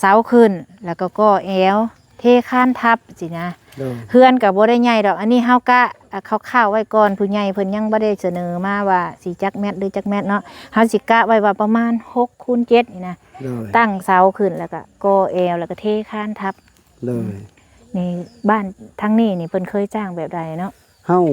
ເສົາຂຶ້ນ ແລ້ວກໍກໍ່ແອວ ເທຄານທັບຊີ້ນະ. ໂດຍ ເຮືອນກໍບໍ່ໄດ້ໃຫຍ່ດອກ ອັນນີ້ເຮົາກະ ອ່າ ຄ່າວໆໄວ້ກ່ອນ ຜູ້ໃຫຍ່ເພິ່ນຍັງບໍ່ໄດ້ສະເໜີມາວ່າຊິຈັກແມັດຫຼືຈັກແມັດເນາະ ເຮົາຊິກະໄວ້ວ່າປະມານຫົກຄູນເຈັດນີ້ນະ. ໂດຍ ຕັ້ງເສົາຂຶ້ນ ແລ້ວກໍກໍ່ແອວ ແລ້ວກໍເທຄານທັບ. ໂດຍ ນີ້ ບ້ານທາງນີ້ນີ້ເພິ່ນເຄີຍສ້າງແບບໃດເນາະ? ເຮົາ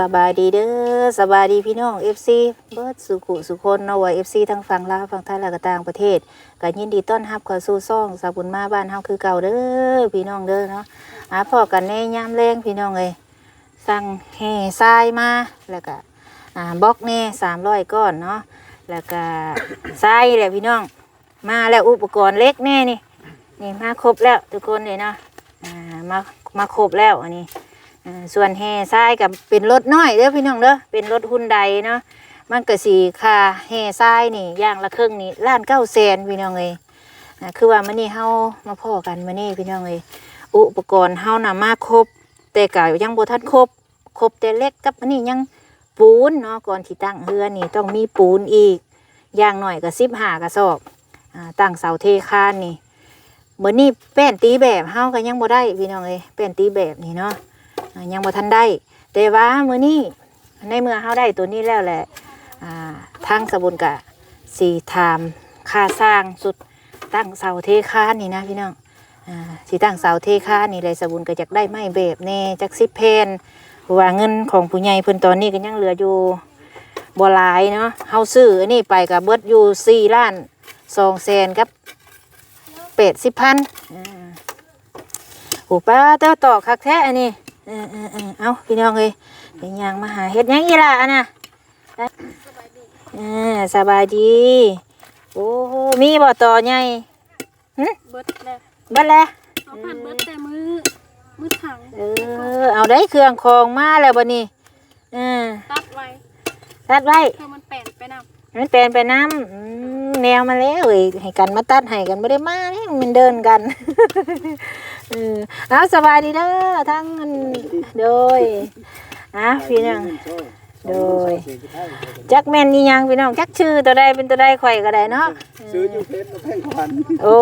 ສະບາຍດີເດີ ສະບາຍດີພີ່ນ້ອງເອັຟຊີເບິດສູ່ຜູ້ສູ່ຄົນເນາະ ວ່າເອັຟຊີທັງຝັ່ງລາວ ຝັ່ງໄທ ແລະກໍຕ່າງປະເທດ ກໍຍິນດີຕ້ອນຮັບເຂົ້າສູ່ຊ່ອງສາວບຸນມາບ້ານເຮົາຄືເກົ່າເດີ ພີ່ນ້ອງເດີເນາະ. ມາພໍ້ກັນໃນຍາມແລງພີ່ນ້ອງເອີຍ ສັ່ງແຮ່ຊາຍມາ ແລ້ວກໍ ອ່າ ບລັອກແດ່ສາມຮ້ອຍກ້ອນເນາະ ແລ້ວກໍຊາຍແຫຼະພີ່ນ້ອງ. ມາແລ້ວ ອຸປະກອນເຫຼັກແດ່ນີ້ ນີ້ມາຄົບແລ້ວທຸກຄົນເລີຍເນາະ ອ່າ ມາ ມາຄົບແລ້ວອັນນີ້. ອ່າ ສ່ວນແຮ່ຊາຍກໍເປັນລົດນ້ອຍເດີພີ່ນ້ອງເດີ ເປັນລົດຮຸນໄດເນາະ ມັນກໍຊິຄ່າແຮ່ຊາຍນີ້ຢ່າງລະເຄິ່ງນີ້ລ້ານເກົ້າແສນພີ່ນ້ອງເອີຍ. ອ່າ ຄືວ່າມື້ນີ້ເຮົາມາພໍ້ກັນມື້ນີ້ພີ່ນ້ອງເອີຍ ອຸປະກອນເຮົານະມາຄົບ ແຕ່ກໍຍັງບໍ່ທັນຄົບ ຄົບແຕ່ເຫຼັກກັບອັນນີ້ ຍັງປູນເນາະ ກ່ອນຊິຕັ້ງເຮືອນນີ້ຕ້ອງມີປູນອີກ ຢ່າງໜ້ອຍກໍສິບຫ້າກະສອບ ອ່າ ຕັ້ງເສົາເທຄານນີ້. ບາດນີ້ແປ້ນຕີແບບເຮົາກໍຍັງບໍ່ໄດ້ພີ່ນ້ອງເອີຍ ແປ້ນຕີແບບນີ້ເນາະ ອ່າ ຍັງບໍ່ທັນໄດ້. ແຕ່ວ່າມື້ນີ້ ໃນເມື່ອເຮົາໄດ້ໂຕນີ້ແລ້ວແຫຼະ ອ່າ ທາງສາວບຸນກະຊິຖາມຄ່າສ້າງຊຸດຕັ້ງເສົາເທຄານນີ້ນະພີ່ນ້ອງ. ອ່າ ຊິຕັ້ງເສົາເທຄານນີ້ແຫຼະ ສາວບຸນກໍຢາກໄດ້ໄມ້ແບບແດ່ຈັກສິບແຜ່ນ ເພາະວ່າເງິນຂອງຜູ້ໃຫຍ່ເພິ່ນຕອນນີ້ກໍຍັງເຫຼືອຢູ່ບໍ່ຫຼາຍເນາະ. ເຮົາຊື້ອັນນີ້ໄປກໍເບິດຢູ່ສີ່ລ້ານສອງແສນກັບແປດສິບພັນ. ອ່າ ໂອ້ ປ້າເຈົ້າ ຕອກຄັກແທ້ອັນນີ້. ເອີໆໆ ເອົາ ພີ່ນ້ອງເອີຍ ໄປຍ່າງມາຫາ ເຮັດຫຍັງອີ່ຫຼ້າອັນນະ? ເອີ ສະບາຍດີ. ໂອ້ ມີບໍ່ຕໍໃຫຍ່? ຫຶ ເບິດແລ້ວ ເບິດແລ້ວ. ເອົາພັນເບິດແຕ່ມື້ ມື້ຖັງ. ເອີ ເອົາໄດ້ເຄື່ອງຂອງມາແລ້ວບັດນີ້. ເອີ ຕັດໄວ້ ຕັດໄວ້ ເພື່ອມັນແປນໄປນຳ ມັນແປນໄປນຳ. ອືມ ແນວມາແລ້ວເອີຍ ໃຫ້ກັນມາຕັດໃຫ້ ກັນບໍ່ໄດ້ມາເດ້ ມັນເດີນກັນ. ເອີ ເອົາ ສະບາຍດີເດີ ທັງ ໂດຍ ອ່ະ ພີ່ນ້ອງ ໂດຍ ຈັກແມ່ນອີ່ຫຍັງພີ່ນ້ອງ ຈັກຊື່ຕົວໃດເປັນຕົວໃດ ຂ້ອຍກໍໄດ້ເນາະ. ຊື້ຢູ່ເພຈແພງຂວັນ. ໂອ້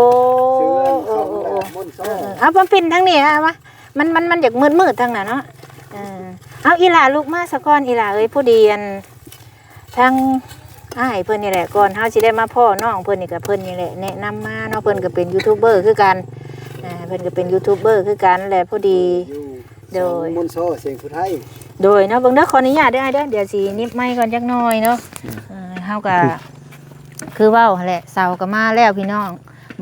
ຊື້ອັນ ໂອ້ ຊ່ອງ ໂອ້ ໂອ້ ແບບມົນໂຊ. ເອີໆ ເອົາມາປິ່ນທາງນີ້ ເອົາມາ ມັນ ມັນ ມັນຢາກມືດໆທາງນັ້ນເນາະ. ເອີ ເອົາ ອີ່ຫຼ້າລຸກມາສາກ່ອນ ອີ່ຫຼ້າເອີຍ. ພໍດີອັນ ທາງອ້າຍເພິ່ນນີ້ແຫຼະ ກ່ອນເຮົາຊິໄດ້ມາພໍ້ນ້ອງເພິ່ນນີ້ ກໍເພິ່ນນີ້ແຫຼະແນະນຳມາເນາະ. ເພິ່ນກໍເປັນຢູທູບເບີຄືກັນ ອ່າ ເພິ່ນກໍເປັນຢູທູບເບີຄືກັນ ແລະ ພໍດີ ຢູ່ ໂດຍ ຊ່ອງມົນໂຊ ສຽງຜູ້ໄທ. ໂດຍເນາະ ເບິ່ງເດີ ຂໍອະນຸຍາດເດີອ້າຍເດີ ດຽວຊິຫຍິບໄມກ່ອນຈັກໜ້ອຍເນາະ. ເອີ ເຮົາກໍ ຄືເວົ້າຫັ້ນແຫຼະ ເສົາກໍມາແລ້ວພີ່ນ້ອງ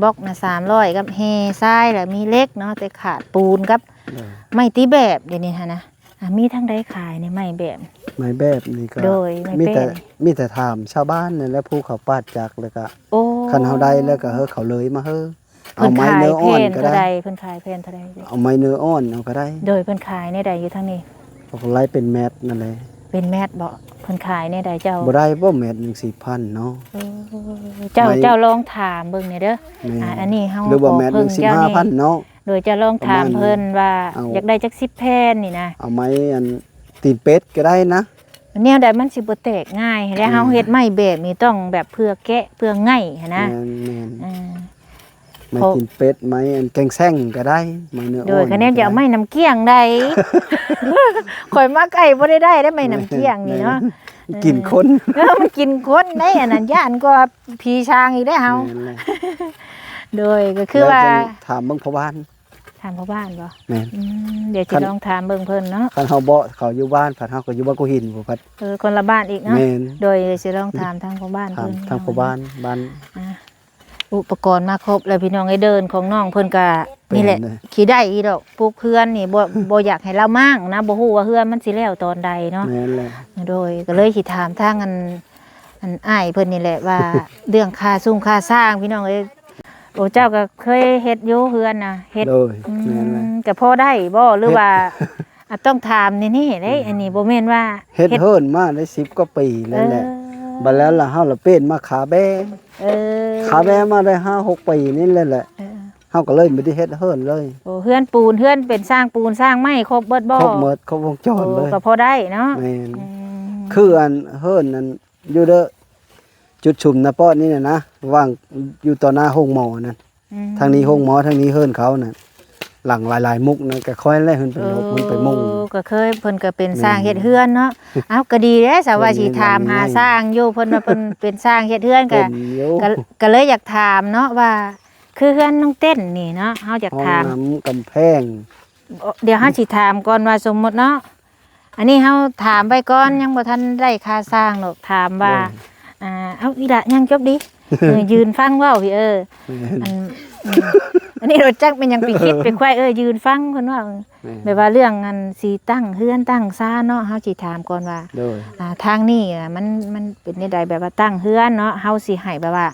ບລັອກນະສາມຮ້ອຍ ກັບແຮ່ຊາຍ ແລ້ວມີເຫຼັກເນາະ ແຕ່ຂາດປູນກັບ ໂດຍ ໄມ້ຕີແບບ. ດຽວນີ້ຫັ້ນນະ ອ່າ ມີທາງໃດຂາຍໃນໄມ້ແບບ? ໄມ້ແບບນີ້ກໍ ໂດຍ ໄມ້ ມີແຕ່ ແປ້ນ ມີແຕ່ຖາມຊາວບ້ານນັ້ນແຫຼະ ຜູ້ເຂົາປາດຈັກ ແລ້ວກໍ ໂອ້ ຄັນເຮົາໄດ້ແລ້ວກໍເຮີເຂົາເລີຍມາເຮີ ເພິ່ນຂາຍແຜ່ນເທົ່າໃດ? ເອົາໄມ້ເນື້ອອ່ອນກໍໄດ້ ເພິ່ນຂາຍແຜ່ນເທົ່າໃດ? ເອົາໄມ້ເນື້ອອ່ອນເອົາກໍໄດ້. ໂດຍ ເພິ່ນຂາຍແນວໃດຢູ່ທາງນີ້? ເຂົາກໍໄລ່ເປັນແມັດນັ້ນແຫຼະ. ເປັນແມັດບໍ? ເພິ່ນຂາຍແນວໃດເຈົ້າ? ບໍ່ໄດ້ບໍ ແມັດໜຶ່ງສີ່ພັນເນາະ. ເອີ ເຈົ້າ ໄມ້ ເຈົ້າລອງຖາມເບິ່ງແດ່ເດີ. ແມ່ນ ອ່າ ອັນນີ້ເຮົາ ຫຼືວ່າແມັດໜຶ່ງສິບຫ້າພັນເນາະ. ໂດຍ ເຈົ້າລອງຖາມເພິ່ນວ່າ ເອົາ ຢາກໄດ້ຈັກສິບແຜ່ນນີ້ນະ. ເອົາໄມ້ອັນຕີນເປັດກໍໄດ້ນະ. ແນວໃດມັນຊິບໍ່ແຕກງ່າຍ ແລ້ວເຮົາເຮັດໄມ້ແບບນີ້ຕ້ອງແບບເພື່ອແກະເພື່ອໄຫງ່ຫັ້ນນະ. ແມ່ນໆ ເອີ ໄມ້ຕີນເປັດ ໄມ້ອັນແກງແຊງກໍໄດ້ ໄມ້ເນື້ອອ່ອນ. ໂດຍ ຄັນແນວຈະເອົາໄມ້ນ້ຳກ້ຽງໃດ ຂ້ອຍມາໃກ້ບໍ່ໄດ້ໄດ້ເດ້ໄມ້ນ້ຳກ້ຽງນີ້ເນາະ. ແມ່ນ ເອີ ກິນຄົນ ເອີ ມັນກິນຄົນໄດ໋ ອັນນັ້ນຢ້ານກວ່າຜີຊ່າງອີກໄດ໋ເຮົາ. ແມ່ນແຫຼະ ໂດຍ ກໍຄືວ່າ ແລ້ວຈັ່ງຖາມເບິ່ງພໍ່ບ້ານ ຖາມພໍ່ບ້ານບໍ? ແມ່ນ ອືມ ດຽວຊິລອງຖາມເບິ່ງເພິ່ນເນາະ. ຄັນເຮົາເບາະເຂົາຢູ່ບ້ານ ພັດເຮົາກໍຢູ່ບ້ານກູຫີນພຸ້ນພັດ. ເອີ ຄົນລະບ້ານອີກເນາະ. ແມ່ນ ໂດຍ ດຽວຊິລອງຖາມທາງພໍ່ບ້ານເພິ່ນ ທາງພໍ່ບ້ານ ບ້ານ ອ່າ ອຸປະກອນມາຄົບແລ້ວພີ່ນ້ອງເອີຍ. ເດີ່ນຂອງນ້ອງເພິ່ນກະນີ້ແຫຼະ ເປັນ ຂີ້ໄດ້ອີດອກ ປູກເຮືອນນີ້ ບໍ່ ບໍ່ຢາກໃຫ້ລາວມ້າງນະ ບໍ່ຮູ້ວ່າເຮືອນມັນຊິແລ້ວຕອນໃດເນາະ. ແມ່ນແຫຼະ ໂດຍ ກໍເລີຍຊິຖາມທາງອັນ ອັນອ້າຍເພິ່ນນີ້ແຫຼະວ່າ ເລື່ອງຄ່າຊຸງຄ່າຊ່າງພີ່ນ້ອງເອີຍ. ໂອ້ ເຈົ້າກໍເຄີຍເຮັດຢູ່ເຮືອນນະ ເຮັດ ໂດຍ ອືມ ແມ່ນແຫຼະ ກໍພໍໄດ້ບໍ່ ຫຼືວ່າ ເຮັດ ອ່ະ ຕ້ອງຖາມແນວນີ້ເດ້ ອືມ ອັນນີ້ບໍ່ແມ່ນວ່າເຮັດ ເຮັດເຮືອນມາໄດ້ສິບກວ່າປີແລ້ວແຫຼະ ເອີ ບັດແລ້ວລະເຮົາລະປ່ຽນມາຂາແບ້ ເອີ ຂາແບ້ມາໄດ້ຫ້າຫົກປີນີ້ແຫຼະ ເອີ ເຮົາກໍເລີຍບໍ່ໄດ້ເຮັດເຮືອນເລີຍ. ໂອ້ ເຮືອນປູນ ເຮືອນເປັນສ້າງປູນສ້າງໄມ້ຄົບເບິດບໍ່? ຄົບໝົດ ຄົບວົງຈອນເລີຍ ໂອ້ ກໍພໍໄດ້ເນາະ ແມ່ນ ອືມ ຄືອັນເຮືອນນັ້ນຢູ່ເດີ ຈຸດຊຸມນະປອດນີ້ນະ ວາງຢູ່ຕໍ່ໜ້າໂຮງໝໍນັ້ນ ອືມ ທາງນີ້ໂຮງໝໍ ທາງນີ້ເຮືອນເຂົານັ້ນ ຫຼັງຫຼາຍໆມຸກນະ ກະຄ່ອຍແຫຼະເຮືອນໄປ ເອີ ເຮືອນໄປມຸງ ກໍເຄີຍ ເພິ່ນກໍເປັນ ແມ່ນ ຊ່າງເຮັດເຮືອນເນາະ. ເອົ້າ ກໍດີແຫຼະ ສາວວ່າ ເຮືອນ ຊິຖາມຫາ ມີແນວໃຫຍ່ ຊ່າງຢູ່ ເພິ່ນວ່າເພິ່ນເປັນຊ່າງເຮັດເຮືອນ ກໍ ເປັນຢູ່ ກໍ ກໍເລີຍຢາກຖາມເນາະວ່າ ຄືເຮືອນນ້ອງເຕັ້ນນີ້ເນາະ ເຮົາຢາກຖາມ ຫ້ອງນ້ຳ ກຳແພງ ດຽວເຮົາຊິຖາມກ່ອນວ່າ ສົມມຸດເນາະ ອັນນີ້ເຮົາຖາມໄວ້ກ່ອນ ຍັງບໍ່ທັນໄດ້ຄ່າສ້າງດອກ ຖາມວ່າ ໂດຍ ອ່າ ເອົາ ອີ່ຫຼະຍັງຈົບດີ ເອີ ຢືນຟັງເວົ້າພີ້ ເອີ ແມ່ນ ອັນ ອັນນີ້ລົດຈັກແມ່ນຫຍັງໄປຄິດໄປໄຂວ້ ເອີ ຢືນຟັງເພິ່ນເວົ້າ ແມ່ນ ແບບວ່າເລື່ອງອັນຊິຕັ້ງເຮືອນຕັ້ງຊານເນາະ ເຮົາຊິຖາມກ່ອນວ່າ ໂດຍ ອ່າ ທາງນີ້ ອ່າ ມັນ ມັນເປັນແນວໃດ ແບບວ່າຕັ້ງເຮືອນເນາະ ເຮົາຊິໃຫ້ແບບວ່າ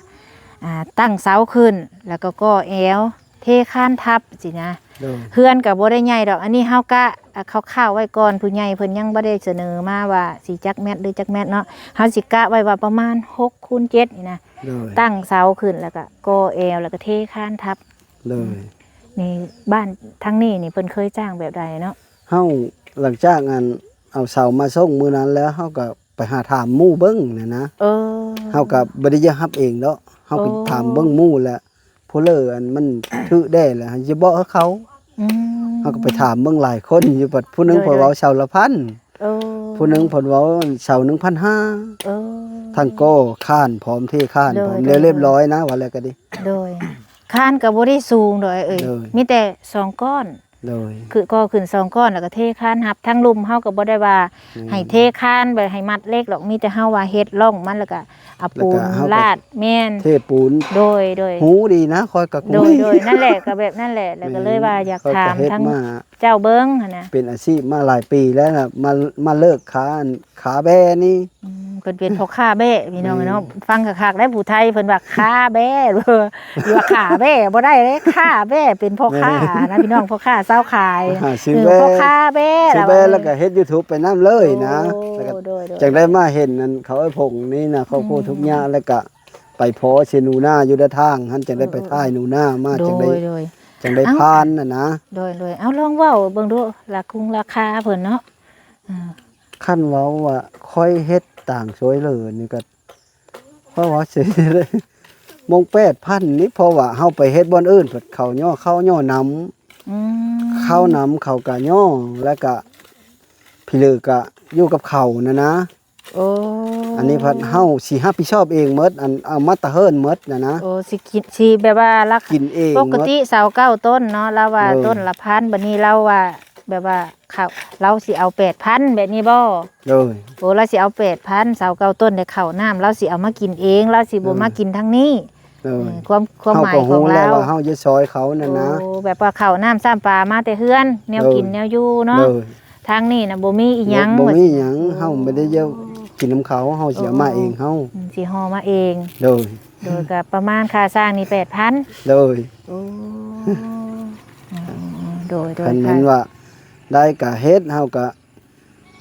ອ່າ ຕັ້ງເສົາຂຶ້ນ ແລ້ວກໍກໍ່ແອວ ເທຄານທັບຊີ້ນະ ໂດຍ ເຮືອນກໍບໍ່ໄດ້ໃຫຍ່ດອກ ອັນນີ້ເຮົາກະ ອ່າ ຄ່າວໆໄວ້ກ່ອນ ຜູ້ໃຫຍ່ເພິ່ນຍັງບໍ່ໄດ້ສະເໜີມາວ່າຊິຈັກແມັດຫຼືຈັກແມັດເນາະ ເຮົາຊິກະໄວ້ວ່າປະມານຫົກຄູນເຈັດນີ້ນະ ໂດຍ ຕັ້ງເສົາຂຶ້ນ ແລ້ວກໍກໍ່ແອວ ແລ້ວກໍເທຄານທັບ ໂດຍ ນີ້ບ້ານທາງນີ້ນີ້ເພິ່ນເຄີຍສ້າງແບບໃດເນາະ? ເຮົາ ຫຼັງຈາກອັນເອົາເສົາມາສົ່ງມື້ນັ້ນແລ້ວ ເຮົາກໍ ໄປຫາຖາມໝູ່ເບິ່ງນະນະ ເອີ ເຮົາກໍບໍ່ໄດ້ຢາກຮັບເອງດອກ ເຮົາໄປ ໂອ້ ຖາມເບິ່ງໝູ່ແລ້ວ ຜູ້ເລີອັນມັນຖືກແດ່ແລ້ວ ເຮົາຈະບອກໃຫ້ເຂົາ ອືມ ເຮົາກໍໄປຖາມເບິ່ງຫຼາຍຄົນຢູ່ ບັດຜູ້ໜຶ່ງ ໂດຍ ເພິ່ນເວົ້າ ໂດຍ ເສົາລະພັນ ເອີ ຜູ້ໜຶ່ງເພິ່ນເວົ້າເສົາໜຶ່ງພັນຫ້າ ເອີ ທັງກໍ່ຄານພ້ອມ ເທຄານພ້ອມ ໂດຍ ແລ້ວ ໂດຍ ລຽບຮ້ອຍນະ ວ່າແລ້ວກໍດີ ໂດຍ ຄານກໍບໍ່ໄດ້ສູງດອກເອີຍ ໂດຍ ມີແຕ່ສອງກ້ອນ ໂດຍ ຄືກໍ່ຂຶ້ນສອງກ້ອນ ແລ້ວກໍເທຄານຮັບ ທາງລຸ່ມເຮົາກໍບໍ່ໄດ້ວ່າ ແມ່ນ ໃຫ້ເທຄານ ແບບໃຫ້ມັດເຫຼັກດອກ ມີແຕ່ເຮົາວ່າເຮັດຮ່ອງມັນ ແລ້ວກໍເອົາປູນ ແລ້ວກໍເຮົາກໍລາດ ແມ່ນ ເທປູນ ໂດຍ ໂດຍ ຮູ້ດີນະ ຂ້ອຍກໍ ໂດຍ ໂດຍ ນັ້ນແຫຼະ ກໍແບບນັ້ນແຫຼະ ແລ້ວກໍເລີຍວ່າ ແມ່ນ ຢາກຖາມ ຂ້ອຍກໍເຮັດ ທາງ ມາ ເຈົ້າເບິ່ງຫັ້ນນະ ເປັນອາຊີບມາຫຼາຍປີແລ້ວນະ ມາ ມາເລີກຄ້າ ຄ້າແບ້ນີ້ ອືມ ເພິ່ນເປັນພໍ່ຄ້າແບ້ພີ່ນ້ອງເອີຍເນາະ ແມ່ນ ຟັງຄັກໆ ໄດ້ ຜູ້ໄທເພິ່ນວ່າຄ້າແບ້ ຫຼືວ່າຂາແບ້ ບໍ່ໄດ້ເດ້ ຄ້າແບ້ ເປັນພໍ່ຄ້າ ແມ່ນ ນະພີ່ນ້ອງ ພໍ່ຄ້າຊາວຂາຍ ພໍ່ຄ້າຊື້ ເອີ ແບ້ ພໍ່ຄ້າແບ້ ຊື້ແບ້ ລະວ່າ ແລ້ວກໍເຮັດຢູທູບໄປນຳເລີຍນະ ໂອ້ ແລ້ວກໍ ໂດຍໆ ຈັ່ງໄດ້ມາເຫັນອັນເຂົາເອີ້ນຜົງນີ້ນະ ຄອບຄົວ ອືມ ທຸກຍາກ ແລ້ວກໍໄປພໍ້ເຊນູນາຢູ່ໃນທາງຫັ້ນ ຈັ່ງໄດ້ໄປ ເອີ ຖ່າຍນູນາມາ ໂດຍ ຈັ່ງໄດ້ ໂດຍ ຈັ່ງໄດ້ ເອົ້າ ຜ່ານນະນະ ໂດຍໆ ເອົາ ລອງເວົ້າເບິ່ງດູ ລາຄົງລາຄາເພິ່ນເນາະ ເອີ ຄັນເວົ້າວ່າຂ້ອຍເຮັດຕາງຊ່ວຍເຫຼືອນີ້ກໍ ເພາະວ່າຊິ ໂມງແປດພັນນີ້ ເພາະວ່າເຮົາໄປເຮັດບ່ອນອື່ນ ເພິ່ນເຂົາຍໍເຂົ້າຍໍນຳ ອືມ ເຂົ້ານຳເຂົາກະຍໍ ແລ້ວກະ ທີ່ເຫຼືອກະຢູ່ກັບເຂົານະນະ ໂອ້ ອັນນີ້ພັດເຮົາຊິຮັບຜິດຊອບເອງໝົດ ອັນເອົາມາແຕ່ເຮືອນໝົດນະນະ ໂອ້ ຊິກິນ ຊິແບບວ່າລັກ ກິນເອງ ປົກກະຕິເສົາເກົ້າຕົ້ນເນາະ ລາວວ່າ ໂດຍ ຕົ້ນລະພັນ ບັດນີ້ລາວວ່າ ແບບວ່າເຂົາ ລາວຊິເອົາແປດພັນແບບນີ້ບໍ່? ໂດຍ ໂອ້ ລາວຊິເອົາແປດພັນ ເສົາເກົ້າຕົ້ນ ແລ້ວເຂົ້ານ້ຳລາວຊິເອົາມາກິນເອງ ລາວຊິບໍ່ ໂດຍ ມາກິນທາງນີ້ ໂດຍ ເອີ ຄວາມ ຄວາມໝາຍຂອງລາວ ເຮົາກໍຮູ້ແລ້ວວ່າເຮົາຈະຊ່ອຍເຂົານັ້ນນະ ໂອ້ ແບບວ່າເຂົ້ານ້ຳຊ້ຳປາມາແຕ່ເຮືອນ ແນວກິນ ໂດຍ ແນວຢູ່ເນາະ ໂດຍ ທາງນີ້ນະບໍ່ມີອີ່ຫຍັງ ບໍ່ ບໍ່ມີຫຍັງ ວ່າຊັ້ນ ໂອ້ ເຮົາບໍ່ໄດ້ຈະກິນນຳເຂົາ ເຮົາຊິເອົາມາເອງເຮົາ ອືມ ຊິຫໍ່ມາເອງ ໂດຍ ໂດຍ ກໍປະມານຄ່າສ້າງນີ້ແປດພັນ ໂດຍ ໂອ້ ໂດຍ ໂດຍ ຄັນແມ່ນວ່າໄດ້ກໍເຮັດ ເຮົາກໍ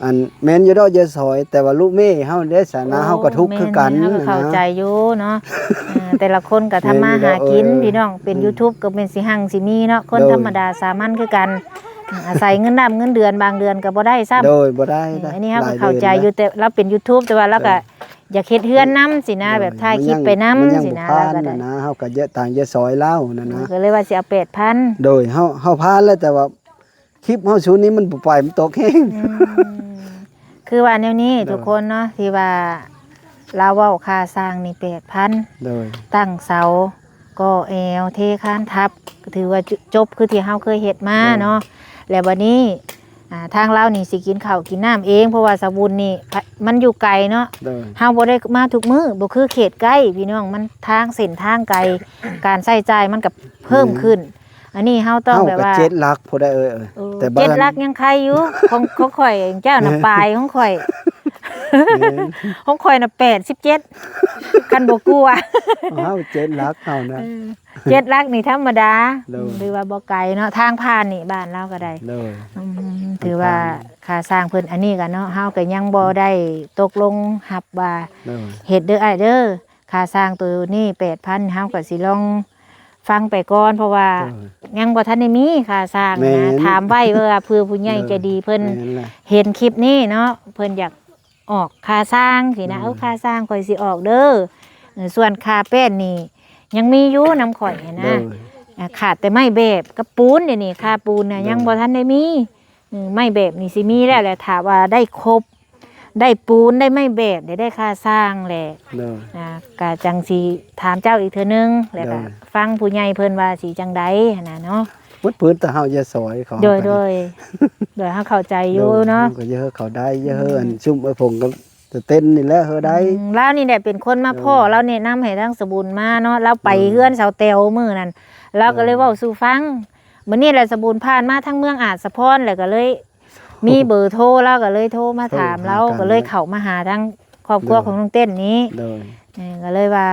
ອັນ ແມ່ນຢູ່ດອກ ຢາສອຍ ແຕ່ວ່າລູກເມເຮົາເດ້ຊະນະ ໂອ້ ເຮົາກໍທຸກຄືກັນ ແມ່ນໆ ເຮົາກໍເຂົ້າໃຈຢູ່ເນາະ ເອີ ແຕ່ລະຄົນກໍທຳມາຫາກິນ ແມ່ນຢູ່ດອກ ເອີ ພີ່ນ້ອງ ເປັນ ອືມ ຢູທູບກໍແມ່ນຊິຮັ່ງຊິມີເນາະ ຄົນ ໂດຍ ທຳມະດາສາມັນຄືກັນ ອືມ ອາໄສເງິນນ້ຳເງິນເດືອນ ບາງເດືອນກໍບໍ່ໄດ້ຊ້ຳ ໂດຍ ບໍ່ໄດ້ ເອີ ອັນນີ້ເຮົາກໍເຂົ້າໃຈຢູ່ ແຕ່ລາວເປັນຢູທູບ ແຕ່ວ່າລາວກໍ ໂດຍ ຢາກເຮັດເຮືອນນຳຊີ້ນະ ໂດຍ ແບບຖ່າຍຄລິບໄປນຳຊີ້ນະ ມັນຍັງ ມັນຍັງບໍ່ຜ່ານນະ ລາວກໍ ເຮົາກໍຢາກ ຕ່າງຢາສອຍລາວນະນະ ເອີ ກໍເລີຍວ່າຊິເອົາແປດພັນ ໂດຍ ເຮົາ ເຮົາຜ່ານແລ້ວ ແຕ່ວ່າ ຄລິບເຮົາຊຸດນີ້ມັນບໍ່ໄປ ມັນຕົກແຮງ ອືມ ຄືວ່າແນວນີ້ ໂດຍ ທຸກຄົນເນາະ ທີ່ວ່າລາວເວົ້າຄ່າສ້າງນີ້ແປດພັນ ໂດຍ ຕັ້ງເສົາ ກໍ່ແອວ ເທຄານທັບ ກໍຖືວ່າຈົບຄືທີ່ເຮົາເຄີຍເຮັດມາ ໂດຍ ເນາະ ແລ້ວບັດນີ້ ອ່າ ທາງລາວນີ້ຊິກິນເຂົ້າກິນນ້ຳເອງ ເພາະວ່າສາວບຸນນີ້ ພະ ມັນຢູ່ໄກເນາະ ໂດຍ ເຮົາບໍ່ໄດ້ມາທຸກມື້ ບໍ່ຄືເຂດໃກ້ ພີ່ນ້ອງ ມັນທາງ ເສັ້ນທາງໄກ ການໃຊ້ຈ່າຍມັນກໍເພີ່ມ ແມ່ນ ຂຶ້ນ ອັນນີ້ເຮົາຕ້ອງແບບວ່າ ເຮົາກໍເຈັດຫຼັກພຸ້ນໄດ໋ເອີຍ ເອີ ແຕ່ເຈັດຫຼັກຍັງໄຄຢູ່ ຂອງ ຂອງຂ້ອຍເຈົ້ານະ ແມ່ນ ປາຍຂອງຂ້ອຍ ແມ່ນ ຂອງຂ້ອຍນະແປດສິບເຈັດ ຄັນບໍ່ກວດ ເຮົາເຈັດຫຼັກເຮົານະ ເອີ ເຈັດຫຼັກນີ້ທຳມະດາ ໂດຍ ຖືວ່າບໍ່ໄກເນາະ ທາງຜ່ານນີ້ບ້ານລາວກໍໄດ້ ໂດຍ ອືມ ຖືວ່າຄ່າສ້າງເພິ່ນ ອັນນີ້ກໍເນາະ ເຮົາກໍຍັງບໍ່ໄດ້ຕົກລົງຮັບວ່າ ໂດຍ ເຮັດເດີອ້າຍເດີ ຄ່າສ້າງໂຕນີ້ແປດພັນ ເຮົາກໍຊິລອງຟັງໄປກ່ອນ ເພາະວ່າ ໂດຍ ຍັງບໍ່ທັນໄດ້ມີຄ່າສ້າງ ແມ່ນ ນະ ຖາມໄວ້ເພື່ອເພື່ອຜູ້ໃຫຍ່ ໂດຍ ໃຈດີເພິ່ນ ແມ່ນລະ ເຫັນຄລິບນີ້ເນາະ ເພິ່ນຢາກອອກຄ່າສ້າງຊີ້ນະ ໂດຍ ເອີ ຄ່າສ້າງຂ້ອຍຊິອອກເດີ ເອີ ສ່ວນຄ່າແປ້ນນີ້ຍັງມີຢູ່ນຳຂ້ອຍຫັ້ນນະ ໂດຍ ອ່າ ຂາດແຕ່ໄມ້ແບບກັບປູນ ດຽວນີ້ຄ່າປູນນະ ໂດຍ ຍັງບໍ່ທັນໄດ້ມີ ອືມ ໄມ້ແບບນີ້ຊິມີແລ້ວແຫຼະ ຖ້າວ່າໄດ້ຄົບ ໄດ້ປູນ ໄດ້ໄມ້ແບບ ໄດ້ ໄດ້ຄ່າສ້າງແຫຼະ ໂດຍ ອ່າ ກະຈັ່ງຊິຖາມເຈົ້າອີກເທື່ອໜຶ່ງ ແລ້ວກະ ໂດຍ ຟັງຜູ້ໃຫຍ່ເພິ່ນວ່າຊິຈັ່ງໃດຫັ້ນນະເນາະ ໝົດພື້ນແຕ່ເຮົາຢ່າຊອຍເຂົາ ໂດຍ ໂດຍ ໂດຍ ເຮົາເຂົ້າໃຈຢູ່ເນາະ ໂດຍ ເຮົາກໍຢ່າເຮີເຂົາໄດ້ ຢ່າເຮີ ອືມ ອັນຊຸມໄອ້ຜົງກັບຕາເຕັ້ນນີ້ແຫຼະເຮີໄດ້ ອືມ ລາວນີ້ແຫຼະເປັນຄົນມາພໍ້ ໂດຍ ລາວແນະນຳໃຫ້ທາງສະບຸນມາເນາະ ລາວໄປ ໂດຍ ເຮືອນສາວແຕວມື້ນັ້ນ ລາວກໍເລີຍ ໂດຍ ເວົ້າສູ່ຟັງ ມື້ນີ້ແຫຼະສະບຸນຜ່ານມາທາງເມືອງອາດສະພອນ ແລ້ວກໍເລີຍ ມີເບີໂທລາວ ກໍເລີຍໂທມາຖາມລາວ ໂທຫາກັນ ກໍເລີຍເຂົ້າມາຫາທາງຄອບຄົວ ໂດຍ ຂອງນ້ອງເຕັ້ນນີ້ ໂດຍ ເອີ ກໍເລີຍວ່າ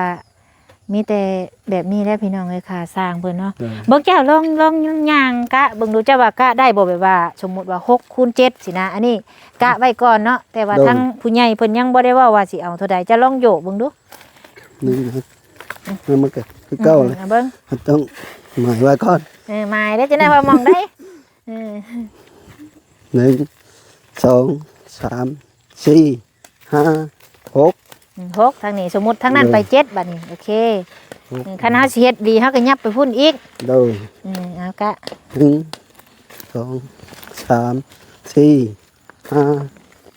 ມີແຕ່ແບບນີ້ແຫຼະພີ່ນ້ອງເອີຍ ຄ່າສ້າງເພິ່ນເນາະ ໂດຍ ເບິ່ງເຈົ້າລອງ ລອງຍ່າງກະເບິ່ງດູ ເຈົ້າວ່າກະໄດ້ບໍ່ ແບບວ່າສົມມຸດວ່າຫົກຄູນເຈັດຊີ້ນະ ອັນນີ້ກະໄວ້ກ່ອນເນາະ ແຕ່ວ່າ ໂດຍ ທາງຜູ້ໃຫຍ່ເພິ່ນຍັງບໍ່ໄດ້ເວົ້າວ່າຊິເອົາເທົ່າໃດ ເຈົ້າລອງໂຍກເບິ່ງດູ ນີ້ນະ ມັນກໍຄືເກົ່າແຫຼະ ເບິ່ງ ເຮົາຕ້ອງໝາຍໄວ້ກ່ອນ ເອີ ໝາຍເດ້ ຈັ່ງໃດວ່າໝ່ອງໃດ ເອີ ໜຶ່ງ ສອງ ສາມ ສີ່ ຫ້າ ຫົກ ອືມ ຫົກ ທາງນີ້ ສົມມຸດທາງນັ້ນ ໂດຍ ໄປເຈັດ ບາດນີ້ ໂອເຄ ຫົກ ອືມ ຄັນເຮົາຊິເຮັດດີ ເຮົາກໍຫຍັບໄປພຸ້ນອີກ ໂດຍ ອືມ ເອົາກະ ໜຶ່ງ ສອງ ສາມ ສີ່ ຫ້າ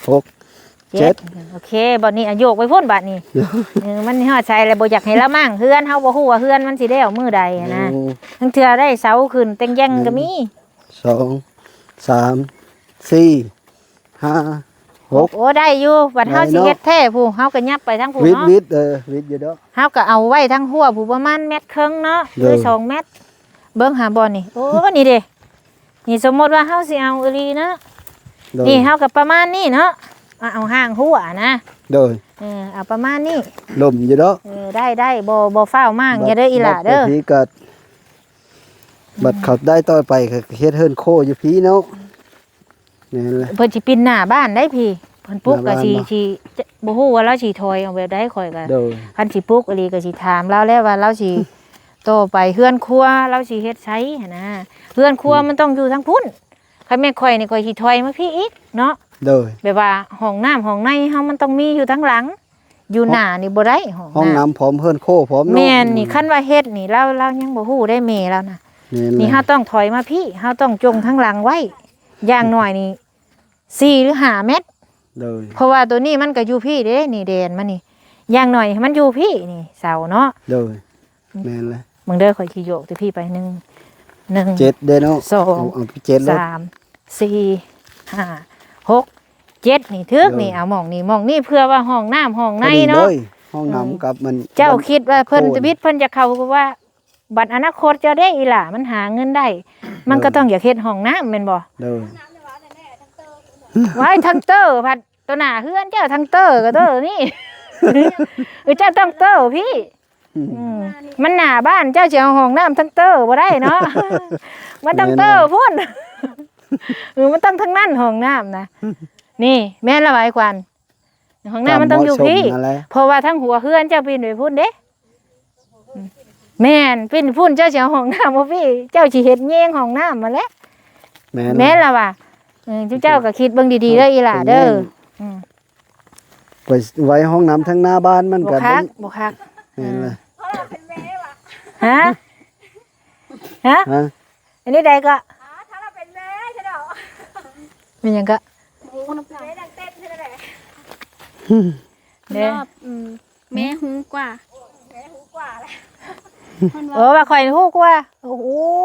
ຫົກ ເຈັດ ເຈັດ ໂອເຄ ບາດນີ້ ອາ ໂຍກໄປພຸ້ນບາດນີ້ ໂດຍ ເອີ ມັນຮອດໃສແລ້ວ ບໍ່ຢາກໃຫ້ລາວມ້າງເຮືອນ ເຮົາບໍ່ຮູ້ວ່າເຮືອນມັນຊິແລ້ວມື້ໃດຫັ້ນນະ ໂດຍ ລາງເທື່ອໄດ້ເສົາຂຶ້ນແຕ່ງແຢ່ງກໍມີ ໜຶ່ງ ສອງ ສາມ ສີ່ ຫ້າ ຫົກ ໂອ້ ໄດ້ຢູ່ ບັດເຮົາ ໄດ້ເນາະ ຊິເຮັດແທ້ພຸ້ນ ເຮົາກໍຫຍັບໄປທາງພຸ້ນເນາະ ວິດ ເອີ ວິດຢູ່ດອກ ເຮົາກໍເອົາໄວ້ທາງຮົ້ວພຸ້ນ ປະມານແມັດເຄິ່ງເນາະ ໂດຍ ຫຼືສອງແມັດ ເບິ່ງຫາບ່ອນນີ້ ໂອ້ ນີ້ເດ້ ນີ້ສົມມຸດວ່າເຮົາຊິເອົາອີ່ຫຼີເນາະ ໂດຍ ນີ້ເຮົາກໍປະມານນີ້ເນາະ ເອົາ ເອົາຮ່າງຮົ້ວນະ ໂດຍ ເອີ ເອົາປະມານນີ້ ລົມຢູ່ດອກ ເອີ ໄດ້ ໄດ້ ບໍ່ ບໍ່ຟ້າວມ້າງ ບັດ ຢ່າເດີອີ່ຫຼ້າເດີ ບັດໄປພີ້ກໍ ບັດເຂົາໄດ້ຕໍ່ໄປກໍເຮັດເຮືອນໂຄ້ຢູ່ພີ້ເນາະ ແມ່ນແຫຼະ ເພິ່ນຊິປິ່ນໜ້າບ້ານໄດ້ພີ້ ເພິ່ນປຸກກໍຊິ ໜ້າບ້ານເນາະ ຊິ ຈະ ບໍ່ຮູ້ວ່າລາວຊິຖອຍອອກແບບໃດ ຂ້ອຍກໍ ໂດຍ ຄັນຊິປຸກອີ່ຫຼີກໍຊິຖາມລາວແລ້ວວ່າລາວຊິ ຕໍ່ໄປເຮືອນຄົວລາວຊິເຮັດໃສຫັ້ນນະ ເຮືອນຄົວ ອືມ ມັນຕ້ອງຢູ່ທາງພຸ້ນ ຄັນແມ່ນຂ້ອຍນີ້ຂ້ອຍຊິຖອຍມາພີ້ອີກເນາະ ໂດຍ ແບບວ່າຫ້ອງນ້ຳຫ້ອງໃນເຮົາມັນຕ້ອງມີຢູ່ທາງຫຼັງ ຢູ່ ຫ້ອງ ໜ້ານີ້ບໍ່ໄດ້ ຫ້ອງ ຫ້ອງນ້ຳ ນ້ຳພ້ອມເຮືອນໂຄ້ພ້ອມເນາະ ແມ່ນນີ້ ອືມ ຄັນວ່າເຮັດນີ້ ລາວ ລາວຍັງບໍ່ຮູ້ໄດ້ແມ່ລາວນະ ແມ່ນ ນີ້ ແມ່ນ ເຮົາຕ້ອງຖອຍມາພີ້ ເຮົາຕ້ອງຈົ່ງທາງຫຼັງໄວ້ ຢ່າງໜ້ອຍນີ້ສີ່ຫຼືຫ້າແມັດ ໂດຍ ເພາະວ່າໂຕນີ້ມັນກໍຢູ່ພີ້ເດ້ ນີ້ແດນມັນນີ້ ຢ່າງໜ້ອຍໃຫ້ມັນຢູ່ພີ້ນີ້ເສົາເນາະ ໂດຍ ແມ່ນແຫຼະ ເບິ່ງເດີ ຂ້ອຍຊິໂຍກແຕ່ພີ້ໄປ ໜຶ່ງ ໜຶ່ງ ເຈັດເດ້ເນາະ ສອງ ເອົາ ເອົາເຈັດໂລດ ສາມ ສີ່ ຫ້າ ຫົກ ເຈັດ ນີ້ຖືກ ໂດຍ ນີ້ ເອົາໝ່ອງນີ້ ໝ່ອງນີ້ເພື່ອວ່າຫ້ອງນ້ຳຫ້ອງໃນເນາະ ພໍດີເລີຍ ຫ້ອງນ້ຳ ອືມ ກັບມັນ ເຈົ້າຄິດວ່າເພິ່ນ ໂອ້ຍ ທຳອິດເພິ່ນຈະເຂົ້າວ່າ ບັດອະນາຄົດເຈົ້າເດ້ອີ່ຫຼ້າ ມັນຫາເງິນໄດ້ ມັນກໍ ໂດຍ ຕ້ອງຢາກເຮັດຫ້ອງນ້ຳແມ່ນບໍ່? ໂດຍ ວ້າຍ ທັງເຕີ ພັດຕໍ່ໜ້າເຮືອນເຈົ້າ ທັງເຕີກໍເຕີນີ້ ເອີ ເຈົ້າຕ້ອງເຕີພີ້ ອືມ ອືມ ມັນໜ້າບ້ານ ເຈົ້າຊິເອົາຫ້ອງນ້ຳທັງເຕີບໍ່ໄດ້ເນາະ ມັນຕ້ອງເຕີພຸ້ນ ແມ່ນແຫຼະ ເອີ ມັນຕ້ອງທາງນັ້ນຫ້ອງນ້ຳນະ ນີ້ແມ່ນລະຫວາຍຂວັນ ຫ້ອງນ້ຳມັນຕ້ອງຢູ່ພີ້ ຕາມເໝາະສົມຫັ້ນແຫຼະ ເພາະວ່າທາງຫົວເຮືອນເຈົ້າປິ່ນໄປພຸ້ນເດ້ ແມ່ນ ປິ່ນພຸ້ນ ເຈົ້າຊິເອົາຫ້ອງນ້ຳບໍ່ພີ້ ເຈົ້າຊິເຮັດແຍງຫ້ອງນ້ຳຫັ້ນແຫຼະ ແມ່ນ ແມ່ນລະຫວາ ເອີ ເຈົ້າກໍຄິດເບິ່ງດີໆເດີອີ່ຫຼ້າເດີ ອືມ ໄປໄວ້ຫ້ອງນ້ຳທາງໜ້າບ້ານມັນກໍບໍ່ຄັກ ບໍ່ຄັກ ແມ່ນລະ ອືມ ຮະ ຮະ ອັນນີ້ໃດກໍ ຖ້າລາວເປັນແມ່ຊະດອກ ແມ່ນຫຍັງກໍ ແມ່ນາງເຕັ້ນຊະແຫຼະ ເດ້ ອືມ ແມ່ຮູ້ກວ່າ ແມ່ຮູ້ກວ່າແຫຼະ ເພິ່ນວ່າ ເອີ ວ່າຂ້ອຍຮູ້ກວ່າ ໂອ້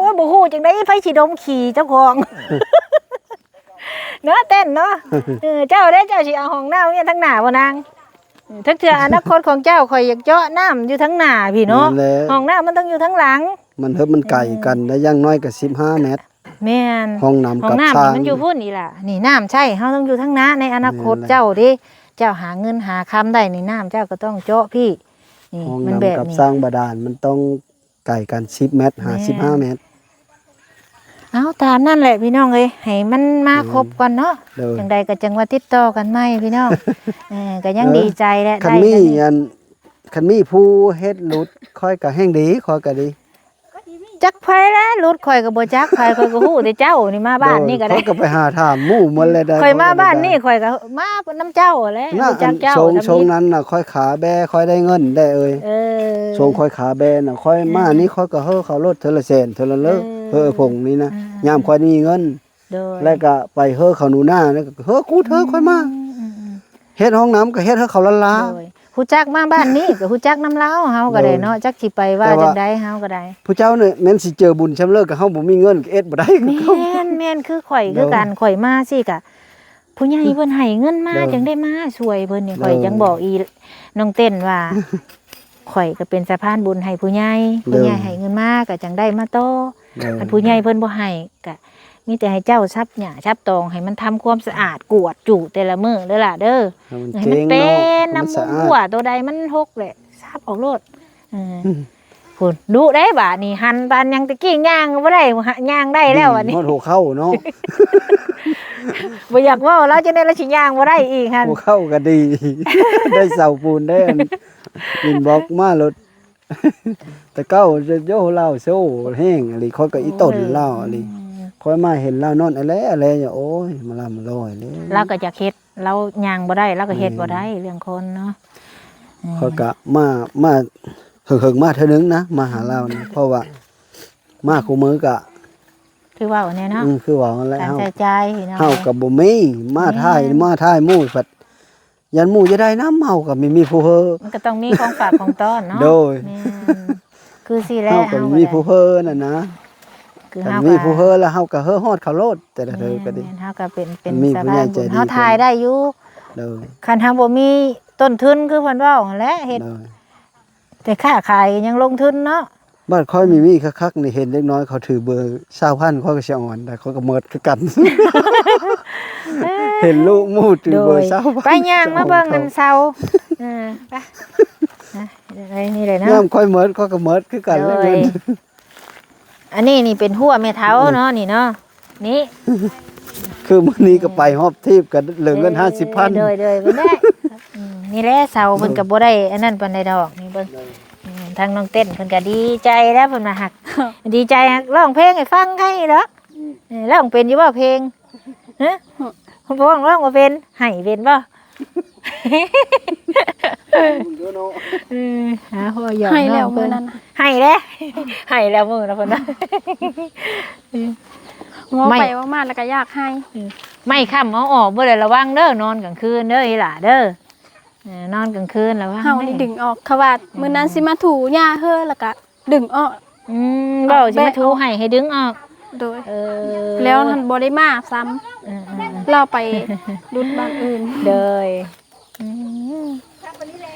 ຍ ບໍ່ຮູ້ຈັ່ງໃດ ໃຜຊິດົມຂີ້ເຈົ້າຂອງ ເນາະ ເຕັ້ນເນາະ ເອີ ເຈົ້າເດ້ ເຈົ້າຊິເອົາຫ້ອງນ້ຳເຮັດທາງໜ້າບໍ່ນາງ? ເອີ ເທື່ອອະນາຄົດຂອງເຈົ້າ ຂ້ອຍຢາກເຈາະນ້ຳຢູ່ທາງໜ້າພີ້ເນາະ ແມ່ນແລ້ວ ຫ້ອງນ້ຳມັນຕ້ອງຢູ່ທາງຫຼັງ ມັນເຮີບມັນໄກກັນ ເອີ ໄດ້ຢ່າງໜ້ອຍກໍສິບຫ້າແມັດ ແມ່ນ ຫ້ອງນ້ຳ ຫ້ອງນ້ຳ ກັບຊານ ມັນຢູ່ພຸ້ນອີ່ຫຼ້າ ນີ້ນ້ຳໃຊ້ເຮົາຕ້ອງຢູ່ທາງໜ້າ ໃນອະນາຄົດ ແມ່ນແລ້ວ ເຈົ້າເດ້ ເຈົ້າຫາເງິນຫາຄຳໄດ້ນີ້ ນ້ຳເຈົ້າກໍຕ້ອງເຈາະພີ້ ນີ້ ຫ້ອງ ມັນແບບນີ້ ນ້ຳກັບສ້າງບາດານມັນຕ້ອງໄກກັນສິບແມັດ ແມ່ນ ຫາສິບຫ້າແມັດ. ເອົາ ຕາມນັ້ນແຫຼະພີ່ນ້ອງເອີຍ ໃຫ້ມັນມາ ແມ່ນ ຄົບກ່ອນເນາະ ໂດຍ ຈັ່ງໃດກໍຈັ່ງວ່າຕິດຕໍ່ກັນໃໝ່ພີ່ນ້ອງ ເອີ ກໍຍັງ ເອີ ດີໃຈແຫຼະ ຄັນມີ ໄດ້ກັນນີ້ ອັນ ຄັນມີຜູ້ເຮັດຫຼຸດ ຂ້ອຍກໍແຮ່ງດີ ຂ້ອຍກໍດີ. ຈັກໃຜແຫຼະ ຫຼຸດຂ້ອຍກໍບໍ່ຈັກໃຜ ຂ້ອຍກໍຮູ້ແຕ່ເຈົ້ານີ້ ມາບ້ານນີ້ກໍໄດ້ ໂດຍ ຂ້ອຍກໍໄປຫາຖາມໝູ່ໝົດແລ້ວໄດ໋ ຂ້ອຍມາບ້ານນີ້ ຂ້ອຍກໍມານຳເຈົ້າແຫຼະ ນະ ຮູ້ຈັກເຈົ້າ ຊ່ວງ ຊ່ວງນັ້ນນະ ຂ້ອຍຂາແບ້ ຂ້ອຍໄດ້ເງິນໄດ໋ເອີຍ ເອີ ຊ່ວງຂ້ອຍຂາແບ້ນະ ຂ້ອຍມານີ້ ເອີ ຂ້ອຍກໍເຫີເຂົາໂລດເທື່ອລະແສນ ເທື່ອລະເລີກ ເອີ ເຫີຜົງນີ້ນະ ເອີ ຍາມຂ້ອຍມີເງິນ ໂດຍ ແລ້ວກໍໄປເຫີເຂົາໜູນາ ແລ້ວກໍເຫີກູດເຫີຂ້ອຍມາ ອືມໆໆ ເຮັດຫ້ອງນ້ຳກໍເຮັດໃຫ້ເຂົາລ້າໆ ໂດຍ ຮູ້ຈັກມາບ້ານນີ້ກໍຮູ້ຈັກນຳລາວ ເຮົາກໍໄດ້ເນາະ ໂດຍ ຈັກຊິໄປວ່າຈັ່ງໃດ ເຮົາກໍໄດ້ ຜູ້ເຈົ້ານີ້ແມ່ນຊິເຈີບຸນຊ່ຳເລີກ ກໍເຮົາບໍ່ມີເງິນກໍເຮັດບໍ່ໄດ້ ແມ່ນໆ ຄືຂ້ອຍ ໂດຍ ຄືກັນ ຂ້ອຍມາຊີ້ກະ ຜູ້ໃຫຍ່ເພິ່ນໃຫ້ເງິນມາ ໂດຍ ຈັ່ງໄດ້ມາຊ່ວຍເພິ່ນນີ້ ໂດຍ ຂ້ອຍຈັ່ງບອກອີນ້ອງເຕັ້ນວ່າ ຂ້ອຍກໍເປັນສະພານບຸນໃຫ້ຜູ້ໃຫຍ່ ໂດຍ ຜູ້ໃຫຍ່ໃຫ້ເງິນມາກໍຈັ່ງໄດ້ມາຕໍ່ ໂດຍ ຄັນຜູ້ໃຫຍ່ເພິ່ນບໍ່ໃຫ້ ກະມີແຕ່ໃຫ້ເຈົ້າສັບຫຍ້າສັບຕອງ ໃຫ້ມັນທຳຄວາມສະອາດ ກວດຈຸແຕ່ລະມື້ເດີຫຼ້າເດີ ໃຫ້ມັນ ໃຫ້ມັນເປັນ ເກັ່ງເນາະ ນ້ຳມູກ ໃຫ້ມັນສະອາດ ຮົ່ວໂຕໃດມັນຫົກແຫຼະ ສັບອອກໂລດ ເອີ ອືມ ພຸ້ນ ດຸເດ້ບາດນີ້ ຫັນປານຫຍັງ ແຕ່ກີ້ຍ່າງບໍ່ໄດ້ ຍ່າງໄດ້ແລ້ວ ອືມ ບາດນີ້ ຮອດຫົວເຂົ່າເນາະ ບໍ່ຢາກເວົ້າລາວ ຈັ່ງໃດລາວຊິຍ່າງບໍ່ໄດ້ອີກຫັ້ນ ຫົວເຂົ່າກໍດີ ໄດ້ເສົາປູນໄດ້ອັນ ອິນບັອກມາໂລດ. ແຕ່ເກົ່າໂຍລາວໂຊແຮງອີ່ຫຼີ ຂ້ອຍກໍອີ່ຕົນລາວອີ່ຫຼີ ອືມ ຂ້ອຍມາເຫັນລາວນອນແອແລແອແລຢູ່ ໂອ້ຍ ມາລຳມາລອຍເລີຍ ລາວກໍຢາກເຮັດ ລາວຍ່າງບໍ່ໄດ້ ລາວກໍເຮັດ ແມ່ນ ບໍ່ໄດ້ ເລື່ອງຄົນເນາະ ອືມ ຂ້ອຍກໍມາ ມາເຫິງໆ ມາເທື່ອໜຶ່ງນະ ມາຫາລາວນີ້ ເພາະວ່າມາຄູ່ມື້ກໍ ຄືເວົ້າແນ່ເນາະ ອືມ ຄືເວົ້າຫັ້ນແຫຼະ ການ ເຮົາ ໃຊ້ຈ່າຍເນາະ ເຮົາກໍບໍ່ມີ ມາຖ່າຍ ແມ່ນ ມາຖ່າຍໝູ່ພັດ ຢ້ານໝູ່ຈະໄດ້ນຳ ເຮົາກໍມີ ມີຜູ້ເຫີ ມັນກໍຕ້ອງມີຂອງຝາກຂອງຕ້ອນເນາະ ໂດຍ ແມ່ນ ຄືຊີ້ແຫຼະ ເຮົາກໍ ເຮົາກໍມີຜູ້ເຫີນັ້ນນະ ຄື ຄັນ ເຮົາ ມີຜູ້ເຫີແລ້ວ ເຮົາກໍເຫີຮອດເຂົາໂລດ ແຕ່ລະເທື່ອກໍດີ ແມ່ນ ເຮົາກໍເປັນ ເປັນ ມີຜູ້ໃຫຍ່ໃຈດີ ສະພານບຸນ ເຮົາຖ່າຍໄດ້ຢູ່ ໂດຍ ຄັນເຮົາບໍ່ມີຕົ້ນທຶນຄືເພິ່ນເວົ້າຫັ້ນແຫຼະ ເຮັດ ໂດຍ ແຕ່ຄ້າຂາຍຍັງລົງທຶນເນາະ ບາດຂ້ອຍມີມີຄັກໆ ນີ້ ເຫັນເດັກນ້ອຍເຂົາຖືເບີຊາວພັນ ຂ້ອຍກໍສະອອນໄດ໋ ຂ້ອຍກໍເໝິດຄືກັນ ເຫັນລູກໝູ່ຖືເບີຊາວພັນ ໄປຍ່າງມາເບິ່ງນຳເຊົາ ເອີ ໄປ ນະ ໄດ້ນີ້ເລີຍເນາະ ຍາມຂ້ອຍເໝິດ ຂ້ອຍກໍເໝິດຄືກັນແຫຼະ ເງິນ ອັນນີ້ນີ້ເປັນຫົວແມ່ເຖົ້າເນາະ ນີ້ເນາະ ນີ້ ຄືມື້ນີ້ກໍໄປຮອບທີບ ກໍເຫຼືອເງິນຫ້າສິບພັນ ໂດຍ ໂດຍ ເບິ່ງແດ່ ອືມ ນີ້ແຫຼະ ເສົາເພິ່ນກໍບໍ່ໄດ້ອັນນັ້ນປານໃດດອກ ນີ້ເບິ່ງ ອືມ ທາງນ້ອງເຕັ້ນເພິ່ນກໍດີໃຈແລ້ວ ເພິ່ນວ່າຮັກ ດີໃຈ ຮັກຮ້ອງເພງໃຫ້ຟັງໃກ້ດອກ ອືມ ເອີ ຮ້ອງເປັນຢູ່ບໍ່ເພງ? ຮະ? ຮ້ອງ ຮ້ອງບໍ່ເປັນ ໄຫ້ເປັນບໍ່? ເອີ ຫາຫົວຫຍອກ ໄຫ້ແລ້ວມື້ນັ້ນນະ ໄຫ້ເດ້ ໄຫ້ແລ້ວມື້ນະເພິ່ນນະ ເວົ້າໄປເວົ້າມາແລ້ວກໍຢາກໄຫ້ ໄມ້ຄ້ຳເອົາອອກເບິດ ລະວັງເດີ ນອນກາງຄືນເດີອີ່ຫຼ້າເດີ ເອີ ນອນກາງຄືນລະວັງ ເຮົານີ້ດຶງອອກ ເຂົາວ່າມື້ນັ້ນຊິມາຖູຫຍ້າເຮີ ແລ້ວກໍ ດຶງອອກ ອືມ ເວົ້າຊິມາຖູໃຫ້ ໃຫ້ດຶງອອກ ໂດຍ ເອີ ແລ້ວຫັ້ນບໍ່ໄດ້ມາຊ້ຳ ເອີໆໆ ລາວໄປດຸດບ້ານອື່ນ ໂດຍ ອືມ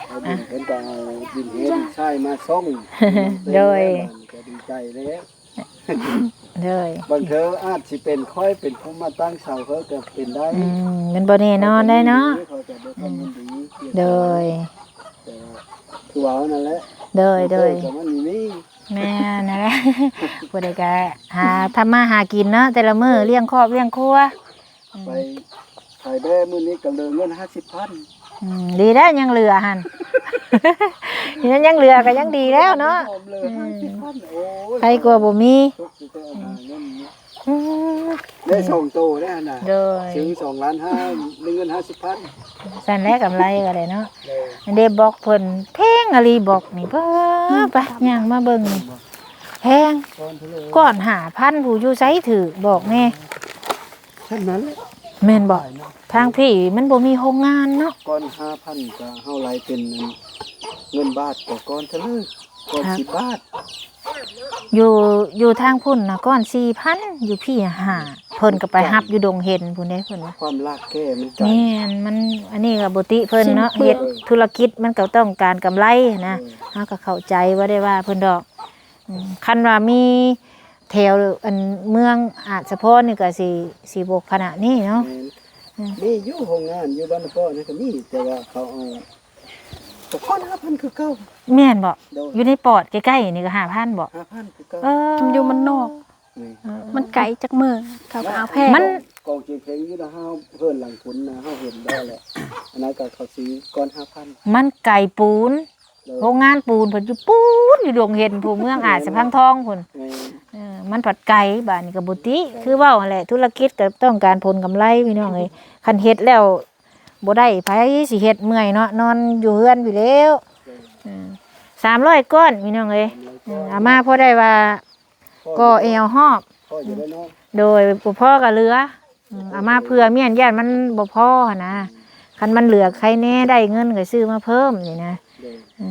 ເອົາດິນເພິ່ນກໍເອົາດິນເຮດິນຊາຍມາສົ່ງ ໂດຍ ກໍດີໃຈແລ້ວ ໂດຍ ບາງເທື່ອອາດຊິເປັນຂ້ອຍເປັນຜູ້ມາຕັ້ງເສົາເຮີກໍເປັນໄດ້ ອືມ ມັນບໍ່ແນ່ນອນໄດ໋ເນາະ ເຂົາຈະບໍ່ຄຳຍິນດີ ອືມ ໂດຍ ແຕ່ວ່າຄືເວົ້ານັ້ນແຫຼະ ໂດຍ ໂດຍ ກໍມັນມີ ແມ່ນຫັ້ນແຫຼະ ຜູ້ໃດກໍຫາທຳມາຫາກິນເນາະ ແຕ່ລະມື້ລ້ຽງຄອບລ້ຽງຄົວ ອືມ ໄປຂາຍແບ້ມື້ນີ້ກໍເຫຼືອເງິນຫ້າສິບພັນ ອືມ ດີແລ້ວຍັງເຫຼືອຫັ້ນ ຍັງເຫຼືອກໍຍັງດີແລ້ວເນາະ ເຫຼືອຫ້າສິບພັນ ອືມ ໂອ້ຍ ໃຄກວ່າບໍ່ມີ ຕົກຢູ່ແຕ່ຫາເງິນເນາະ ອືມ ໄດ້ສອງໂຕໄດ້ຫັ້ນນະ ໂດຍ ຊື້ສອງລ້ານຫ້າ ໄດ້ເງິນຫ້າສິບພັນ ຊັ້ນແຫຼະກຳໄລກໍໄດ້ເນາະ ໂດຍ ອັນເດບລັອກເພິ່ນແພງອີ່ຫຼີບລັອກນີ້ ເອີ ອືມ ໄປຍ່າງມາເບິ່ງນີ້ ແພງ ກ້ອນຫ້າພັນ ຜູ້ຢູ່ໃສຖືກບອກແດ່ ຊັ້ນນັ້ນແຫຼະ ແມ່ນບໍ່? ທາງພີ້ມັນບໍ່ມີໂຮງງານເນາະ ກ້ອນຫ້າພັນ ກໍເຮົາໄລ່ເປັນເງິນບາດ ກໍກ້ອນເທົ່າໃດ? ກ້ອນສິບບາດ ຢູ່ ຢູ່ທາງພຸ້ນນະ ກ້ອນສີ່ພັນ ຢູ່ພີ້ຫ້າ ເພິ່ນກໍໄປຮັບຢູ່ດົງເຫັນພຸ້ນເດ້ ເພິ່ນວ່າ ຄວາມລາກແກ່ມັນໄກ ແມ່ນ ມັນ ອັນນີ້ກໍບໍ່ຕິເພິ່ນເນາະ ເຮັດທຸລະກິດມັນກໍຕ້ອງການກຳໄລນະ ເອີ ເຮົາກໍເຂົ້າໃຈ ບໍ່ໄດ້ວ່າເພິ່ນດອກ ອືມ ຄັນວ່າມີແຖວອັນເມືອງອາດສະພອນນີ້ກໍຊິ ຊິບໍ່ຂະໜາດນີ້ເນາະ ແມ່ນ ອືມ ມີຢູ່ໂຮງງານຢູ່ບ້ານນາປ້ອຍນັ້ນກໍມີ ແຕ່ວ່າເຂົາເອົາ ກໍຄອນຫ້າພັນຄືເກົ່າ. ແມ່ນບໍ່? ໂດຍ ຢູ່ໃນປອດໃກ້ໆນີ້ກໍຫ້າພັນບໍ່? ຫ້າພັນຄືເກົ່າ. ເອີ ມັນຢູ່ມັນນອກ ນີ້ ເອີ ມັນໄກຈັກມື້ ເຂົາກໍເອົາແພງ. ມັນ ກອງຈຽງເພງຢູ່ນະ ເຮົາເຮືອນຫຼັງພຸ້ນນະ ເຮົາເຫັນແລ້ວແຫຼະ ອັນນັ້ນກໍເຂົາຊື້ກ່ອນຫ້າພັນ. ມັນໄກປູນ ໂຮງງານປູນເພິ່ນຢູ່ປູນ ຢູ່ດົງເຫັນພຸ້ນ ເມືອງອາດສະພັງທອງພຸ້ນ. ແມ່ນ ເອີ ມັນພັດໄກ ບາດນີ້ກໍບໍ່ຕິ ຄືເວົ້າຫັ້ນແຫຼະ ທຸລະກິດກໍຕ້ອງການຜົນກຳໄລ ພີ່ນ້ອງເອີຍ. ຄັນເຮັດແລ້ວບໍ່ໄດ້ ໃຜຊິເຮັດ ເມື່ອຍເນາະ ນອນຢູ່ເຮືອນຢູ່ແລ້ວ. ເອີ ສາມຮ້ອຍກ້ອນ ພີ່ນ້ອງເອີຍ. ເອີ ເອົາມາພໍໄດ້ວ່າ ກໍແອວຮອບ ພໍຢູ່ແລ້ວເນາະ. ໂດຍ ບໍ່ພໍກໍເຫຼືອ. ເອີ ເອົາມາເພື່ອມ້ຽນ ຢ້ານມັນບໍ່ພໍຫັ້ນນະ. ຄັນມັນເຫຼືອໃຄແນ່ ໄດ້ເງິນກໍຊື້ມາເພີ່ມນີ້ນະ. ໂດຍ ເອີ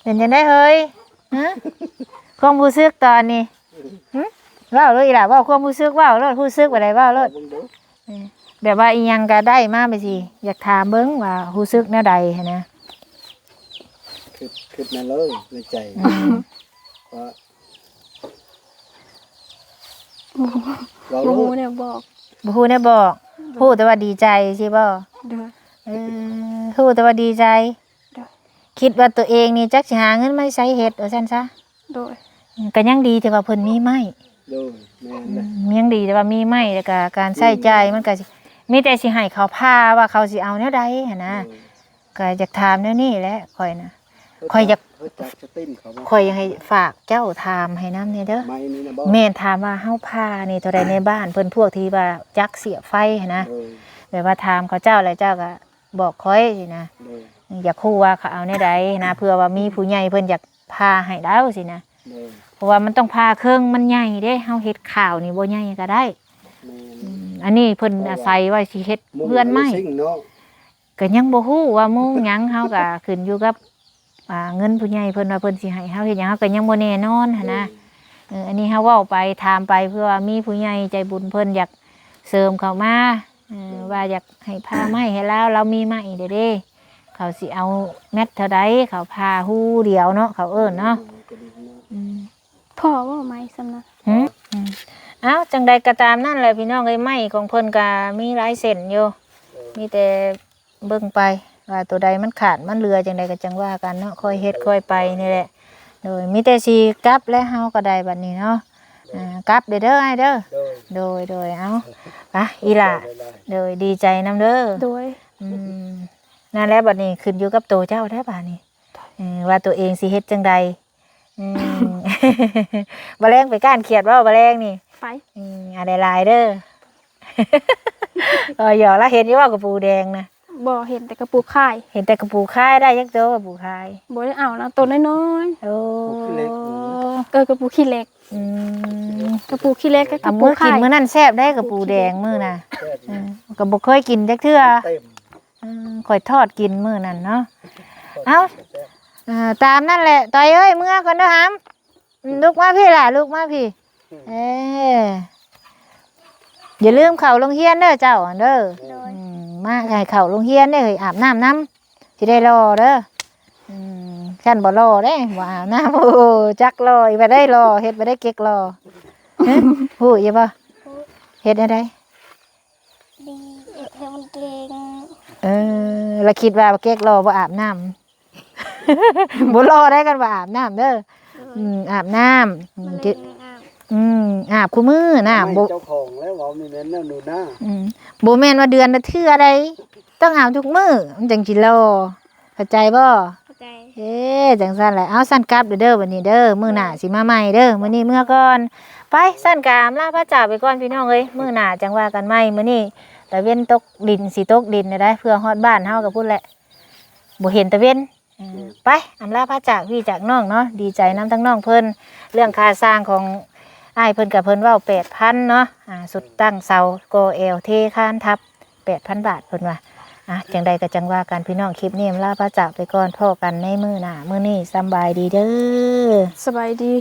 ເປັນຈັ່ງໃດເຮີ້ຍ? ຮະ? ຄວາມຮູ້ສຶກຕອນນີ້ ຫຶ? ເວົ້າໂລດອີ່ຫຼ້າ ເວົ້າຄວາມຮູ້ສຶກ ເວົ້າໂລດ ຮູ້ສຶກແບບໃດ ເວົ້າໂລດ. ເວົ້າເບິ່ງດູ ເອີ ແບບວ່າອີ່ຫຍັງກໍໄດ້ມາແບບຊີ້ ຢາກຖາມເບິ່ງວ່າຮູ້ສຶກແນວໃດຫັ້ນນະ. ຄິດ ຄິດແນວເລີຍໃນໃຈ ອືມ ວ່າ ບໍ່ ເວົ້າໂລດ ບໍ່ຮູ້ແນວບອກ ບໍ່ຮູ້ແນວບອກ. ໂດຍ ຮູ້ແຕ່ວ່າດີໃຈຊີ້ບໍ່? ໂດຍ ເອີ ຮູ້ແຕ່ວ່າດີໃຈ. ໂດຍ ຄິດວ່າຕົວເອງນີ້ຈັກຊິຫາເງິນມາໃສເຮັດ ວ່າຊັ້ນຊະ. ໂດຍ ກໍຍັງດີທີ່ວ່າເພິ່ນມີໄມ້. ໂດຍ ແມ່ນແຫຼະ ອືມ ຍັງດີທີ່ວ່າມີໄມ້ ແລ້ວກໍການໃຊ້ຈ່າຍ ອືມ ມັນກໍຊິ ມີແຕ່ຊິໃຫ້ເຂົາພາວ່າເຂົາຊິເອົາແນວໃດຫັ້ນນະ. ໂດຍ ກໍຢາກຖາມແນວນີ້ແຫຼະຂ້ອຍນະ. ຂ້ອຍຢາກ ຂ້ອຍຢາກໃຫ້ຝາກເຈົ້າຖາມໃຫ້ນຳແດ່ເດີ. ໄມ້ນີ້ນະບໍ? ແມ່ນ ຖາມວ່າເຮົາພານີ້ເທົ່າໃດໃນບ້ານເພິ່ນ ພວກທີ່ວ່າຈັກສຽບໄຟຫັ້ນນະ. ໂດຍ ແບບວ່າຖາມເຂົາເຈົ້າ ແລ້ວເຈົ້າກໍບອກຂ້ອຍຊີ້ນະ. ໂດຍ ຢາກຮູ້ວ່າເຂົາເອົາແນວໃດນະ ເພື່ອວ່າມີຜູ້ໃຫຍ່ເພິ່ນຢາກ ຜ່າໃຫ້ລາວຊີ້ນະ. ໂດຍ ເພາະວ່າມັນຕ້ອງຜ່າເຄິ່ງ ມັນໃຫຍ່ເດ້ ເຮົາເຮັດຂ້າວນີ້ບໍ່ໃຫຍ່ກໍໄດ້. ແມ່ນ ອືມ ອັນນີ້ເພິ່ນອາໄສວ່າຊິເຮັດເຮືອນໃໝ່ ເນາະ ກໍຍັງບໍ່ຮູ້ວ່າມຸງຫຍັງ ເຮົາກໍຂຶ້ນຢູ່ກັບ ອ່າ ເງິນຜູ້ໃຫຍ່ເພິ່ນວ່າເພິ່ນຊິໃຫ້ເຮົາເຮັດຫຍັງ ເຮົາກໍຍັງບໍ່ແນ່ນອນຫັ້ນນະ. ໂດຍ ເອີ ອັນນີ້ເຮົາເວົ້າໄປຖາມໄປ ເພື່ອວ່າມີຜູ້ໃຫຍ່ໃຈບຸນເພິ່ນຢາກເສີມເຂົ້າມາ ເອີ ໂດຍ ວ່າຢາກໃຫ້ຜ່າໄມ້ໃຫ້ລາວ ລາວມີໄມ້ແດ່ເດ້. ເຂົາຊິເອົາແມັດເທົ່າໃດ ເຂົາຜ່າຮູດຽວເນາະ ເຂົາເອີ້ນເນາະ. ອືມ ພໍບໍ່ໄມ້ສ່ຳນັ້ນ? ຫືມ? ອືມ ເອົ້າ ຈັ່ງໃດກໍຕາມນັ້ນແຫຼະພີ່ນ້ອງເອີຍ ໄມ້ຂອງເພິ່ນກໍມີຫຼາຍເສັ້ນຢູ່ ມີແຕ່ເບິ່ງໄປວ່າໂຕໃດມັນຂາດມັນເຫຼືອຈັ່ງໃດກໍຈັ່ງວ່າກັນເນາະ ຄ່ອຍເຮັດຄ່ອຍໄປນີ້ແຫຼະ. ໂດຍ ມີແຕ່ຊິກັບແລ້ວເຮົາກໍໄດ້ບັດນີ້ເນາະ. ອ່າ ກັບເດີ ເດີອ້າຍເດີ. ໂດຍ ໂດຍ ໂດຍ ເອົາ ໄປອີ່ຫຼ້າ. ໂດຍ ດີໃຈນຳເດີ. ໂດຍ ອືມ ນັ້ນແຫຼະ ບັດນີ້ຂຶ້ນຢູ່ກັບໂຕເຈົ້າແລ້ວບາດນີ້ ເອີ ວ່າໂຕເອງຊິເຮັດຈັ່ງໃດ. ອືມ ບໍ່ແລງໄປກ້ານຂຽດບໍ່ ບໍ່ແລງນີ້? ໄປ. ອືມ ອ່າ ຫຼາຍໆເດີ. ເອີ ຢອກລະ ເຫັນຢູ່ບໍ່ກະປູແດງນະ? ບໍ່ ເຫັນແຕ່ກະປູຂາຍ. ເຫັນແຕ່ກະປູຂາຍ ໄດ້ຈັກໂຕກະປູຂາຍ? ບໍ່ໄດ້ເອົານະ ໂຕນ້ອຍໆ. ໂອ້ ເອີ ກະປູຂີ້ເຫຼັກ. ອືມ ກະປູຂີ້ເຫຼັກກັບກະປູຂາຍ ເອົາເມືອກິນມື້ນັ້ນແຊບເດ້ ກະປູແດງມື້ນະ. ເອີ ກະບໍ່ເຄີຍກິນຈັກເທື່ອ. ອືມ ຂ້ອຍທອດກິນມື້ນັ້ນເນາະ. ເອົ້າ ຕາມນັ້ນແຫຼະ ຕ້ອຍເອີຍ ເມືອກ່ອນເດີຫຳ. ອືມ ລຸກມາພີ້ຫຼ້າ ລຸກມາພີ້. ເອີ ຢ່າລືມເຂົ້າໂຮງຮຽນເດີເຈົ້າຫັ້ນເດີ. ໂດຍ ອືມ ມາໃຫ້ເຂົ້າໂຮງຮຽນເດ້ເຮີ້ຍ ອາບນ້ຳນຳ ຊິໄດ້ຫຼໍ່ເດີ. ອືມ ຄັນບໍ່ຫຼໍ່ເດ້ ບໍ່ອາບນ້ຳ. ໂອ້ ຈັກຫຼໍ່ອີກ ບໍ່ໄດ້ຫຼໍ່ ເຮັດບໍ່ໄດ້ເກັກຫຼໍ່. ຫຶ ຮູ້ຢູ່ບໍ່? ເຮັດແນວໃດ? ດີ ເຮັດໃຫ້ມັນເກັ່ງ. ເອີ ລະຄິດວ່າເກັກຫຼໍ່ບໍ່ອາບນ້ຳ. ບໍ່ຫຼໍ່ໄດ້ຄັນວ່າອາບນ້ຳເດີ. ໂດຍ ອືມ ອາບນ້ຳ. ອືມ ມະເລັງອາບ ອືມ ອາບຄູ່ມື້ນະ. ບໍ່ ເຈົ້າຂອງແລ້ວ ເວົ້າມີແມ່ນແນວໜູນາ. ອືມ ບໍ່ແມ່ນວ່າເດືອນລະເທື່ອໃດ ຕ້ອງອາບທຸກມື້ ມັນຈັ່ງຊິຫຼໍ່. ເຂົ້າໃຈບໍ່? ເຂົ້າໃຈ. ເອີ ຈັ່ງຊັ້ນແຫຼະ. ເອົາ ຊັ້ນກັບເດີ ເດີ ບັດນີ້ເດີ ມື້ໜ້າຊິມາໃໝ່ເດີ. ມື້ນີ້ເມືອກ່ອນ. ໄປ ຊັ້ນກະອຳລາພາຈາກໄປກ່ອນພີ່ນ້ອງເອີຍ ມື້ໜ້າຈັ່ງວ່າກັນໃໝ່. ມື້ນີ້ຕາເວັນຕົກດິນ ຊິຕົກດິນແລ້ວໃດ໋ ເພື່ອຮອດບ້ານເຮົາກໍພຸ້ນແຫຼະ ບໍ່ເຫັນຕາເວັນ. ເອີ ໄປ ອຳລາພາຈາກພີ່ຈາກນ້ອງເນາະ. ດີໃຈນຳທັງນ້ອງເພິ່ນ ເລື່ອງຄ່າສ້າງຂອງອ້າຍເພິ່ນກະເພິ່ນເວົ້າແປດພັນເນາະ. ອ່າ ຊຸດຕັ້ງເສົາ ກໍ່ແອວ ເທຄານ ທັບ ແປດພັນບາດເພິ່ນວ່າ. ອ່າ ຈັ່ງໃດກໍຈັ່ງວ່າກັນພີ່ນ້ອງ ຄລິບນີ້ອຳລາພາຈາກໄປກ່ອນ ພໍ້ກັນໃນມື້ໜ້າ. ມື້ນີ້ສຳບາຍດີເດີ. ສະບາຍດີ.